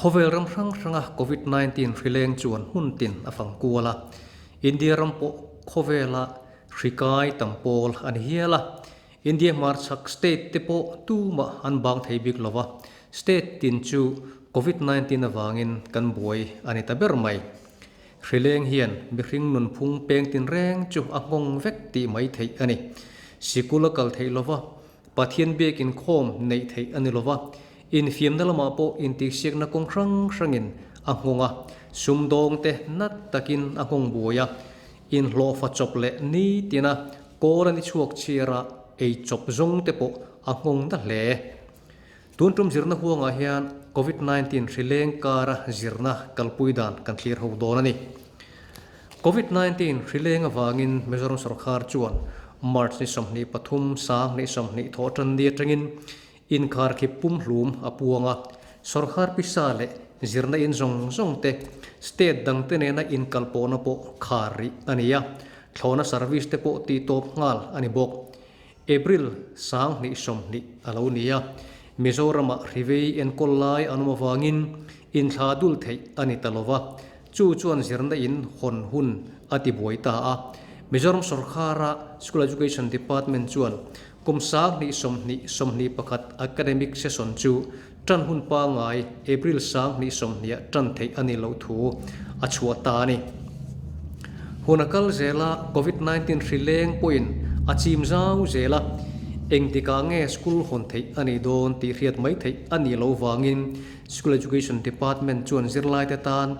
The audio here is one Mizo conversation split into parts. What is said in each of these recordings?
Khawvel ram hrang hranga Covid 19 hri leng chuan hmun tin a fang kual a, India ram pawh khawvela hri kai tam pawl a ni hial a. India hmarchhak state te pawh tumah an bang thei bik lo va, state tin chu Covid 19 avangin kan buai a ni ta ber mai. Hri leng hian mihring nunphung peng tin reng chu a nghawng vek tih mai theih a ni. Sikul a kal theih lo va, Pathian biak inkhawm neih theih a ni lo va, infiamna lamah pawh intihsiakna kawng hrang hrangin a nghawng a, sumdawng te nat takin a nghawng buai a, inhlawhfa chawp leh nitina kawl a ni chhuak chhiar a, ei chawp zawng te pawh a nghawng na hle. Tun tum zirna huangah hian Covid 19 hri leng kara zirna kalpui dan kan thlir ho dawn a ni. Covid 19 hri leng avangin Mizoram sawrkar chuan March ni 23 2020 thawh tan ni atangin inkharkhip pumhlum a puang a, sawrkar pisa leh zirna in zawng zawng te state dangte nena inkalpawhna pawh khar rih a ni a, thlawhna service te pawh tihtawp nghal a ni bawk. April 2020 a lo ni a, Mizoramah hrivei enkawl lai an awm avangin inthla dul theih a ni ta lo va, chu chuan zirna in hawn hun a ti buai ta a. Mizoram sawrkhara School Education Department chuan kum 2020 21 academic session chu tan hun pangngai April 2020 ah tan theih a ni loh thu a chhuah ta a ni. Hun a kal zel a, Covid 19 hri leng pawhin a chim zau zel a, engtikah nge school hawn theih a nih dawn tih hriat mai theih a nih loh vangin School Education Department chuan zirlaite tan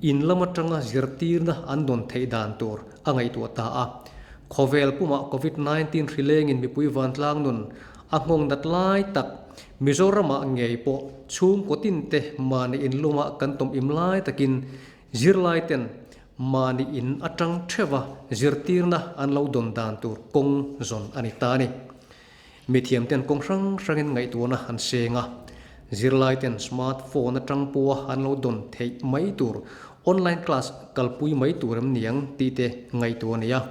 in lam atanga zirtirna an dawn theih dan tur a ngaihtuah ta a. Khawvel pumah Covid 19 hri lengin mipui vantlang nun a nghawng nat lai tak Mizoramah ngei pawh chhungkaw tinte mahni inluma kan tawm im lai takin zirlaiten mahni in atang theuha zirtirna an lo dawn dan tur kawng zawn a ni ta a ni. Mithiamten kawng hrang hrangin ngaihtuahna an seng a, zirlaiten smart phone atang pawha an lo dawn theih mai tur online class kalpui mai tur em niang tih te ngaihtuah a ni a.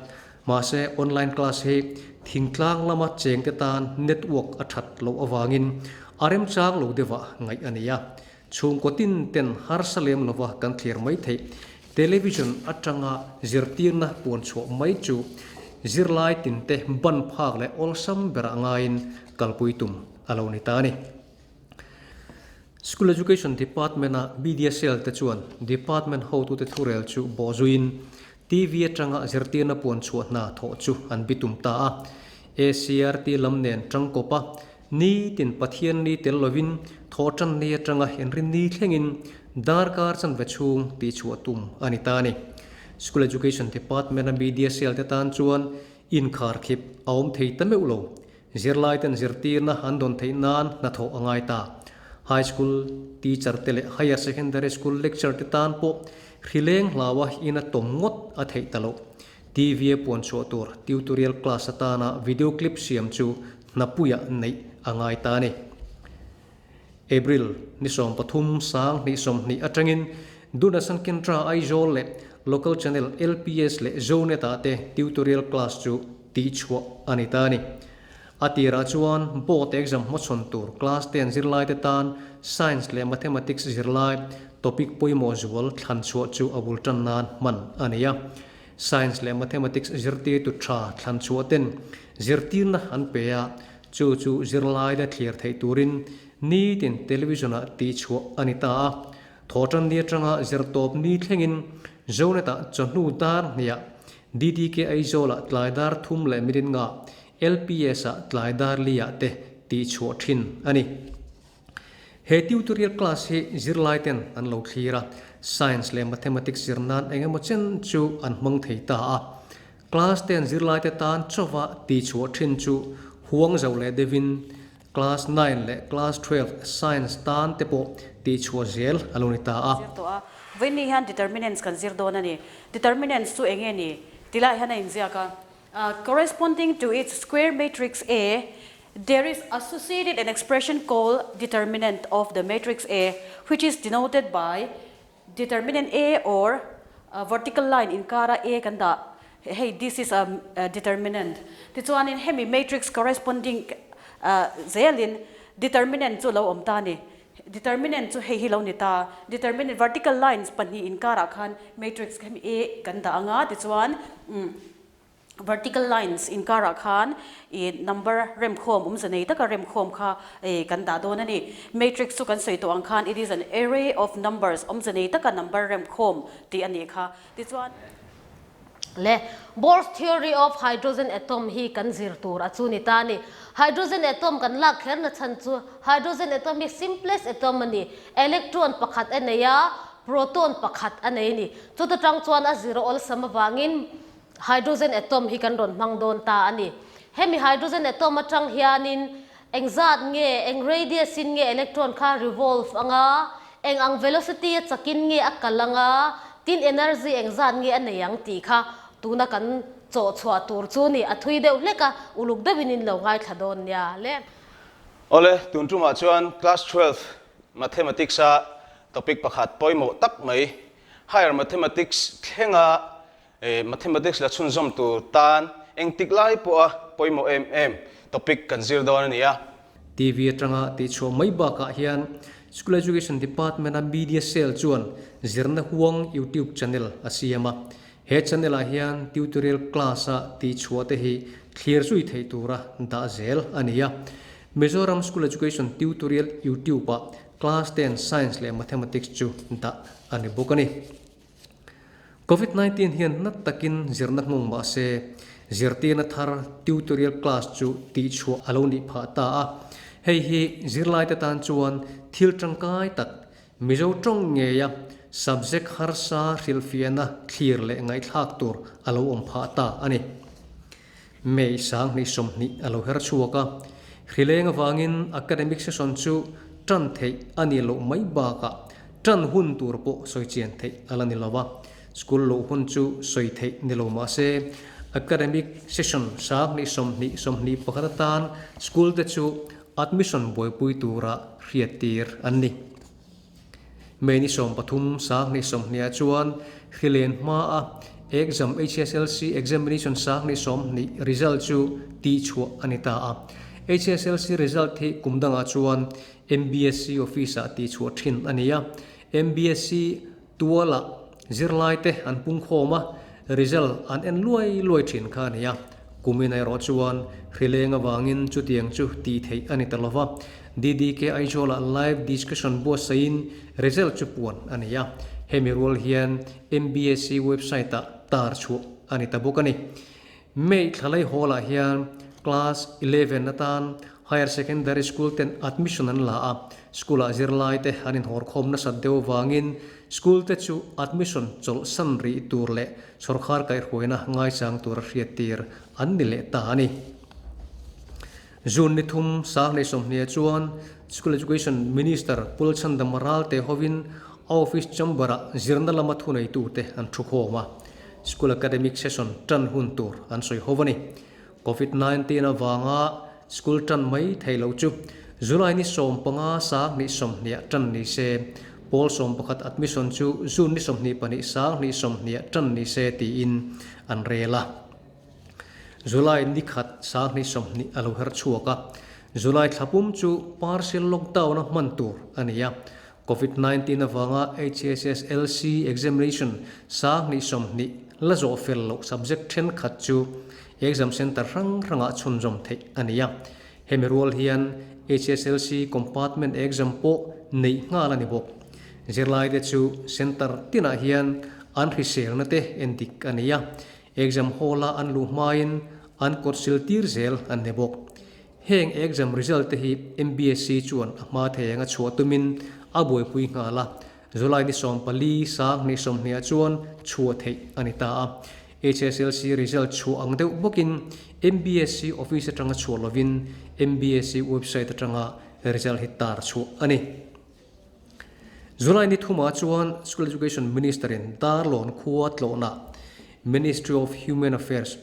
Mahse, online class hi thingtlang lama chengte tan network a that loh avangin a remchang lo deuhah ngaih a ni a. Chhungkaw tin ten harsa lem lova kan thlir mai theih. Television atanga zirtirna puan chhuah mai chu zirlai tinte ban phak leh awlsam berah ngaiin kalpui tum a lo ni ta a ni. School Education Department-a Media Cell te chuan Department hotute thurel chu bawhzuiin TV atanga zirtirna puan chhuah hna thawh chu an bitum ta a. ACRT lam nen tangkawp a, nitin Pathian ni tel lovin thawhtan ni atanga inrin ni thlengin darkar chanve chhung tihchhuah tum a ni ta a ni. School Education Department-a Media Cell te tan chuan inkharkhip a awm thei ta meuh lo. Zirlaiten zirtirna an dawn theih nan hnathawh a ngai ta. High School teacher te leh Higher Secondary School lecturer te tan pawh hrileng hlaua ina tawm ngawt a theih ta loh. TV a puan chhuah tur tutorial class atana video clip siam chu hnapuiah neih a ngai ta a ni. April ni 13 2020 atangin Doordarshan Kendra Aizawl leh Local Channel LPS leh Zonet ah te tutorial class chu tihchhuah a ni ta a ni. A tirah chuan board exam hmachhawn tur class ten zirlaite tan science leh mathematics zirlai topic pawimawh zual thlan chhuah chu a bul tan nan hman a ni a. Science leh mathematics zirtirtu tha thlan chhuah ten zirtirna an pe a, chu chu zirlaite thlir theih turin nitin television ah tihchhuah a ni ta a. Thawhtan ni atanga zirtawp ni thlengin Zonet-ah chawhnu dar hniah DDK Aizawl-ah tlai dar thum leh minute nga, LPS-ah tlai dar li-ah te tihchhuah thin a ni. He tutorial class hi zirlaiten an lo thlir a, Science leh Mathematics zir nan eng emaw chen chu an hmang thei ta a. Class ten zirlaite tan chauva tihchhuah thin chu huang zo leh deuhin Class 9 leh Class 12 Science tan te pawh tihchhuah zel a lo ni ta a. Zir tawh a, vawiin hian determinants kan zir dawn a ni. Determinants chu eng nge ni? Ti lai hian a inziak a. Corresponding to its square matrix A, there is associated an expression called determinant of the matrix A, which is denoted by determinant A or vertical line inkara A kan dah hei this is a determinant tichuanin hemi matrix corresponding zelin determinant chu lo awm ta a ni. Determinant chu hei hi lo ni ta. Determinant vertical lines pahnih inkarah khan matrix kha hemi A kan dah ang a, tichuan vertical lines inkarah khan ih number remkhawm awmze nei taka remkhawm kha ih kan dah dawn a ni. Matrix chu kan sawi tawh ang khan it is an array of numbers awmze nei taka number remkhawm tih a nih kha. Tichuan. Le Bohr's theory of hydrogen atom hi kan zir tur a chu ni ta a ni. Hydrogen atom kan lak kher na chhan chu hydrogen atom hi simplest atom a ni. Electron pakhat a nei a, proton pakhat a nei a ni. Chuta tang chuan a zir awlsam avangin hydrogen atom hi kan rawn hmang dawn ta a ni. Hemi hydrogen atom atang hianin engzat nge, eng radius in nge electron kha revolve anga, eng ang velocity a chakin nge a kal anga, tin energy engzat nge a nei ang tih kha tuna kan chawh chhuah tur chu ni. A thui deuh hlek a, uluk deuhin in lo ngaithla dawn nia le. Awle, tun tumah chuan class 12 mathematics a topic pakhat pawimawh tak mai, higher mathematics thlenga Mathematics la chhunzawm tur tan engtik lai pawha pawimawh em em topic kan zir dawn a ni a. TV atanga tihchhuah mai bakah hian School Education Department-a Media Cell chuan zirna huang YouTube channel a siam a. He channel-ah hian tutorial class-a tihchhuah te hi thlir zui theih tura dah zel a ni a. Mizoram School Education Tutorial YouTube-ah Class 10 Science leh Mathematics chu dah a ni bawk a ni. Covid 19 hian nat takin zirna hmung mah se, zirtirna thar tutorial class chu tihchhuah a lo nih phah ta a. Hei hi zirlaite tan chuan thil tangkai tak, Mizo tawng ngeia subject harsa hrilhfiahna thlir leh ngaihthlak tur a lo awm phah ta a ni. May 2020 a lo her chhuak a, hrileng avangin academic session chu tan theih a nih loh mai bakah tan hun tur pawh sawi chian theih a la ni lo a, school loh hun chu sawi theih ni lo mah se academic session 2020 21 atan school te chu admission buaipui tura hriattir an ni. May ni 13 2020 ah chuan hrilen hmaa exam HSLC examination 2020 result chu tihchhuah a ni ta a. HSLC result hi kum dangah chuan MBSC office ah tihchhuah thin a ni a. MBSC tualah zirlaite an pungkhawm a, result an en luai luai thin kha a ni a. Kumin erawh chuan hrileng avangin chutiang chu tih theih a ni ta lova. DDK Aizawlah live discussion buatsaihin result chu puan a ni a. Hemi rual hian MBSC website-ah tar chhuah a ni ta bawk a ni. May thlalai hall-ah hian Class 11 atan Higher Secondary School ten admission an la a, school-ah zirlaite an inhawrkhawm nasat deuh avangin school te chu admission chawlhsan rih tur leh sawrkar kaihhruaina ngaichang tura hriattir an ni leh ta a ni. June ni thum 2020 chuan School Education Minister Pulchanda Maralte hovin a office chamber-ah zirna lama thuneitute an thukhawm a, school academic session tan hun tur an sawi ho a ni. Covid 19 avanga school tan mai thei lo chu July ni 15 2020 tan ni se, pawl 11 admission chu June ni 22 2020 tan ni se tiin an rel a. July ni khat 2020 a lo her chhuak a, July thla pum chu partial lockdown a hman tur a ni a. Covid 19 avanga HSSLC examination 2020 la zawh fel loh subject thenkhat chu exam centre hrang hrangah chhunzawm theih a ni a. Hemi rual hian HSLC compartment exam pawh neih nghal a ni bawk. Zirlaite chu centre tinah hian an hriselna te endik a ni a. Exam hall-a an luh hmain an kawt sil tir zel an ni bawk. Heng exam result te hi MBSC chuan a hma thei anga chhuah tumin a buaipui nghal a, July ni 14 2020 ah chuan chhuah theih a ni ta a. HSLC result chhuah ang deuh bawkin MBSC office atanga chhuah lovin MBSC website atanga result hi tar chhuah a ni. July ni thumah chuan School Education Minister-in Darlawn khua tlawhna Ministry of Human Affairs,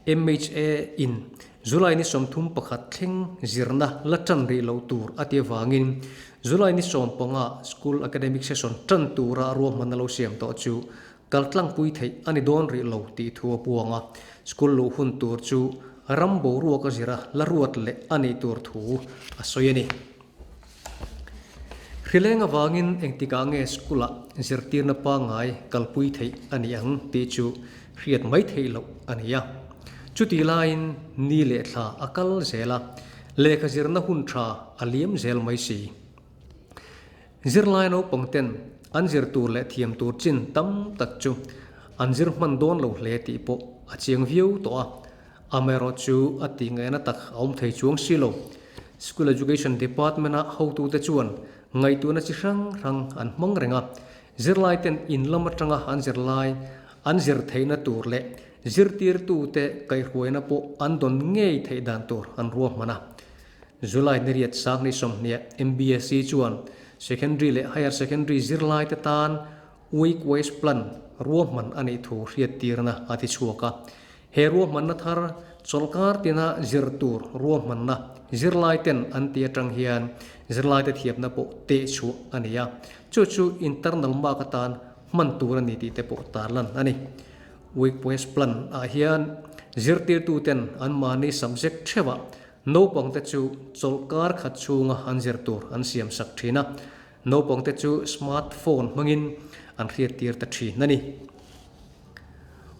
MHA, in July ni 31 thleng zirna la tan rih loh tur a ti avangin July ni 15 School Academic Session tan tura ruahmanna lo siam tawh chu kaltlangpui theih a ni dawn rih lo tih thu a puang a, school luh hun tur chu ram boruak a zira la ruat leh a nih tur thu a sawi a ni. Hrileng avangin engtikah nge school-ah zirtirna pangngai kalpui theih a ni ang tih chu hriat mai theih loh a ni a. Chutih laiin ni leh thla a kal zel a, lehkha zirna hun tha a liam zel mai si. Zirlai naupang ten an zir tur leh thiam tur chin tam tak chu an zir hman dawn lo hle tih pawh a chiang viau tawh a. Amaherawhchu a tih ngaihna tak a awm thei chuang si lo. School Education Department-a hotute chuan ngaihtuahna chi hrang hrang an hmang reng a, zirlaiten in lam atanga an zirlai an zir theihna tur leh zirtirtute kaihhruaina pawh an dawn ngei theih dan tur an ruahman a. July ni riat sang ni 20 MBSE chuan Secondary leh Higher Secondary zirlaite tan Week Wise Plan ruahman a nih thu hriattirna a ti chhuak a. He ruahmanna thar chawlhkar tina zir tur ruahmanna zirlaiten an tih atang hian zirlaite thiamna pawh teh chhuah a ni a, chu chu internal mark atan hman tur a ni tih te pawh tarlan a ni. Week Wise Plan ah hian zirtirtuten anmahni subject theuhah naupangte chu chawlhkar khat chhunga an zir tur an siamsak thin a, Naupangte chu smart phone hmangin an hriattir ta thin a ni.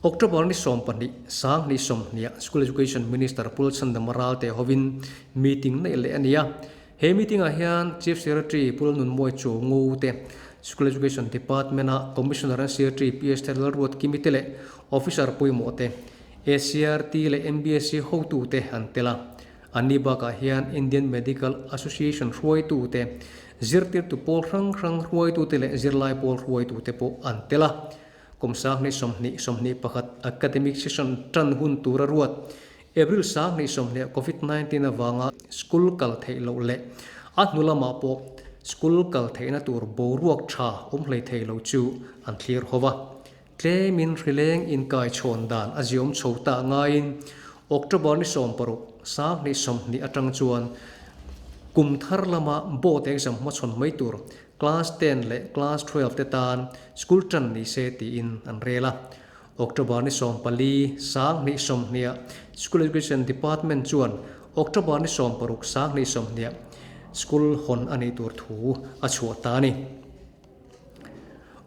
October ni 12, 2020 School Education Minister Pu Lalchhandama Ralte hovin meeting neih leh a ni a. He meeting ah hian Chief Secretary Pu Lalnunmawi Chawngo te, School Education Department a Commissioner and Secretary PS Lalruat Kimi te leh Officer pawimawh te, ACRT leh MBSE hotute an tel a. Anni bakah hian Indian Medical Association hruaitute, zirtirtu pawl hrang hrang hruaitute leh zirlai pawl hruaitute pawh an tel a. Kum 2020, 21 academic session tan hun tura ruat April 2020 Covid 19 avanga school kal theih loh leh a hnu lamah pawh school kal theihna tur boruak tha awm hlei thei lo chu an thlir ho va. Tlemin hrileng inkaichhawn dan a ziawm chho ta ngaiin October ni 60, 2020 atang chuan kum thar lama board exam hmachhawn mai tur class ten leh class 12 te tan school tan ni se tiin an rel a. October ni 14, 2020 School Education Department chuan October ni 60, 2020 school hawn a nih tur thu a chhuah ta a ni.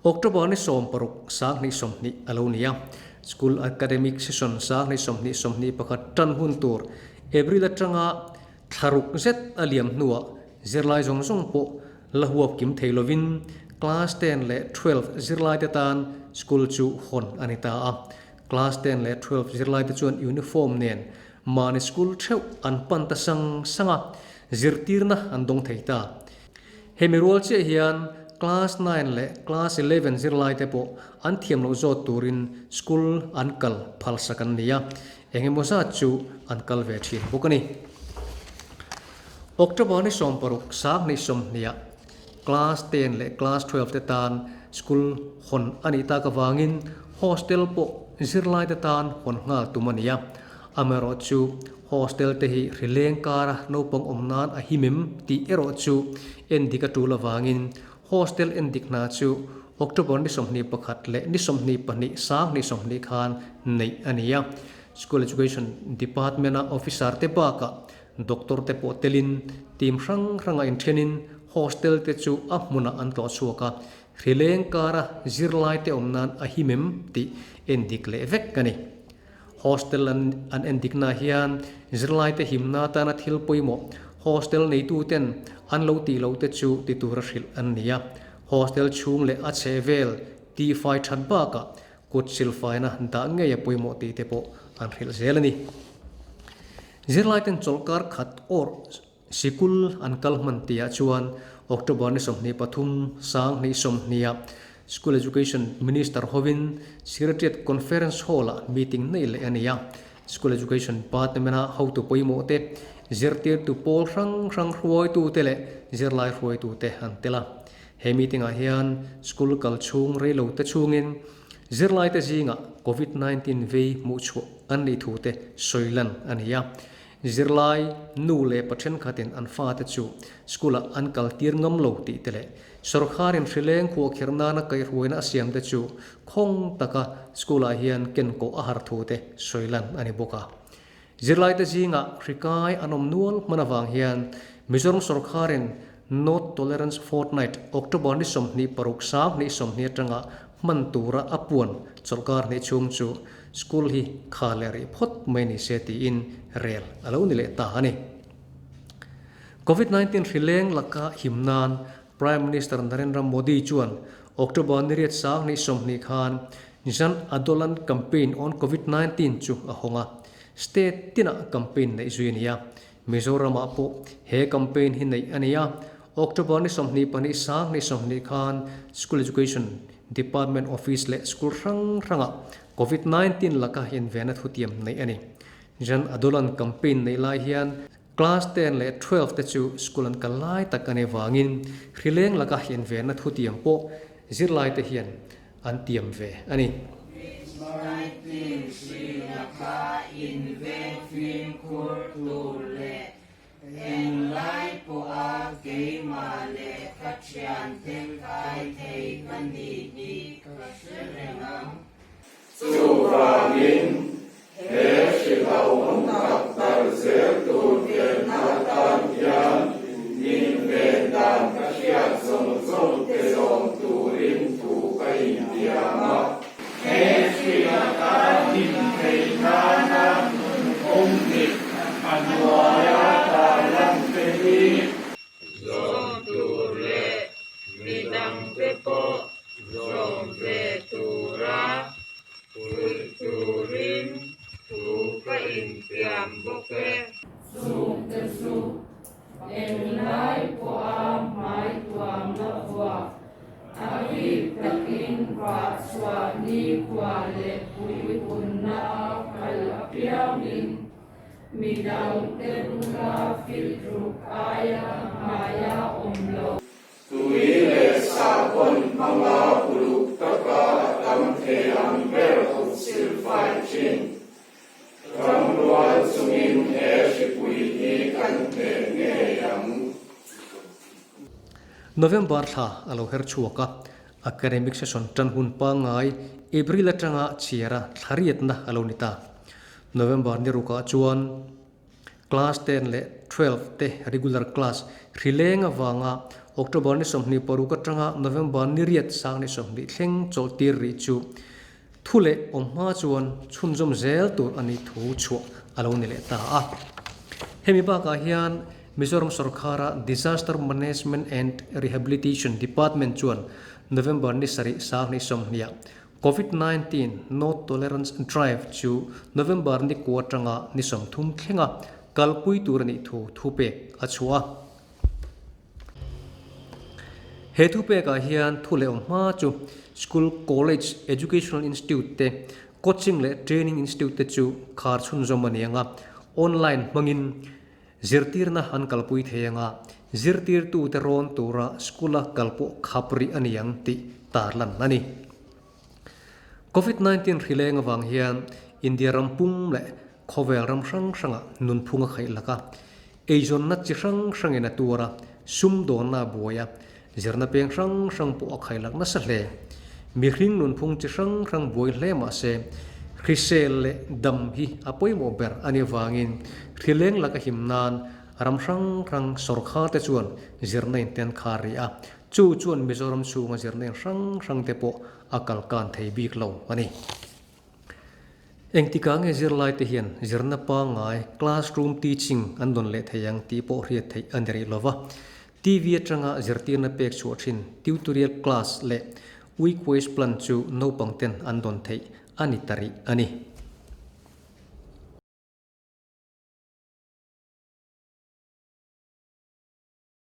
October ni 60, 2020 a lo ni a. School academic session 2020, 21 tan hun tur April atanga thlaruk zet a liam hnuah zirlai zawng zawng pawh la huap kim thei lovin class ten leh 12 zirlaite tan school chu hawn a ni ta a. Class ten leh 12 zirlaite chuan uniform nen mahni school theuh an pan ta sang sang a, zirtirna an dawng thei ta. Hemi rual chiah hian Class nine leh Class 11 zirlaite pawh an thiam loh zawt turin school an kal phalsak an ni a, eng emaw zat chu an kal ve thin bawk a ni. October ni 60, 2020ah Class ten leh Class 12 te tan school hawn a nih tak avangin hostel pawh zirlaite tan hawn nghal tum a ni a, amaherawhchu Hostel te hi hrileng kara naupang awm nan a himem tih erawh chu endik a tul avangin hostel endik hna chu October ni 21 leh ni 22 2020 khan neih a ni a. School Education Department-a officer te bakah doctor te pawh telin team hrang hranga inthenin hostel te chu a hmunah an tlawh chhuak a, hrileng kara zirlai te awm nan a himem tih endik leh vek a ni. Hostel an an endikna hian zirlaite himna atana thil pawimawh hostel neituten an lo tih loh te chu ti tura hrilh an ni a. Hostel chhung leh a chheh vel tihfai that bakah kut silfaina dah ngei a pawimawh tih te pawh an hrilh zel a ni. Zirlaiten chawlhkar khat awrh Sikul an kal hman tihah chuan October ni 23, 2020ah School Education Minister hovin Secretariat Conference Hall-ah meeting neih leh a ni a. School Education Department-a hotu pawimawh te, zirtirtu pawl hrang hrang hruaitute leh zirlai hruaitute an tel a. He meeting-ah hian school kal chhung reilo te chhungin zirlaite zingah Covid 19 vei hmuhchhuah an nih thute sawilan a ni a. Zirlai nu leh pa thenkhatin an fate chu school-ah an kal tir ngam lo tih te leh sawrkharin hrileng khuahkhirh nana kaihhruaina a siam te chu khawng taka school-ah hian ken kawh a har thu te sawi lan a ni bawk a. Zirlaite zingah hri kai an awm nual hman avang hian Mizoram sawrkharin. No Tolerance Fortnight, October ni 26 2020 atanga hman tura a puan chawlhkar hnih chhung chu school hi kha leh rih phawt mai ni se tiin rel a lo ni leh ta a ni. Covid 19 hri leng laka him nan Prime Minister Narendra Modi chuan October ni riat 2020 khan Jan Andolan Campaign on Covid 19 chu a hawng a, state tinah campaign neih zui a ni a. Mizoramah pawh he campaign hi neih a ni a, October ni 22 2020 khan School Education Department Office leh school hrang hrangah Covid 19 laka invenna thutiam neih a ni. Jan Andolan campaign neih lai hian Class 10 leh 12 te chu school an kal lai tak a nih vangin hrileng laka invenna thutiam pawh zirlai te hian an tiam ve a ni. Chuvangin, he hrilhauhawm tak darh zel tur venna atan hian inven dan ka hriat zawng zawng te zawm turin thu ka intiam a. He hrilhaka him theih nana nunphung dik a hnuaia tarlan te hi zawm tur leh midangte pawh zawm ve tura fuih turin thu ka intiam bawk e. Chungte chu englai pawha hmai tuamna vuah a bik takin vah chhuah nikhua leh puipunna a kal apiangin midangte bula filruk aia hmaia awm lo. Tui leh sahbawn hmanga uluk taka a tam thei ang ber kut silfai thin. Ramrual chungin he hripui hi kan hneh ngei ang. November thla a lo her chhuak a, academic session tan hun pangngai April atanga chhiara thla riatna a lo ni ta. November ni rukah chuan Class 10 leh 12 te regular class hrileng avanga October ni 26 atanga November ni riat sang ni 20 thleng chawlhtir rih chu thu leh awm hma chuan chhunzawm zel tur a nih thu chhuah a lo ni leh ta a. Hemi bakah hian Mizoram sorkara Disaster Management and Rehabilitation Department chuan November ni sarih sang ni 20 ah Covid 19 No Tolerance Drive chu November ni kua atanga ni 30 thlenga kalpui tur a nih thu thupek a chhuah a. He thupekah hian thu leh awm hma chu School, College, Educational Institute te, Coaching leh Training Institute te chu khar chhunzawm a ni ang a, online hmangin zirtirna an kalpui thei ang a, zirtirtute rawn tura school-a kal pawh khap rih a ni ang tih tarlan a ni. Covid 19 hrileng avang hian India ram pum leh khawvel ram hrang hrangah nunphung a khaih lak a, eizawnna chi hrang hrangin a tuar a, sumdawnna a buai a, zirna peng hrang hrang pawh a khaih lak nasa hle. Mihring nunphung chi hrang hrang buai hle mah se, hrisel leh dam hi a pawimawh ber a nih avangin hrileng laka him nan ram hrang hrang sawrkhar te chuan zirna in te an khar rih a, chu chuan Mizoram chhunga zirna in hrang hrang te pawh a kalkan thei bik lo a ni. Engtikah nge zirlai te hian zirna pangngai, classroom teaching, an dawn leh thei ang tih pawh hriat theih a ni rih lova. TV atanga zirtirna pek chhuah thin tutorial class leh week wise plan chu naupang ten an dawn theih a ni ta rih a ni.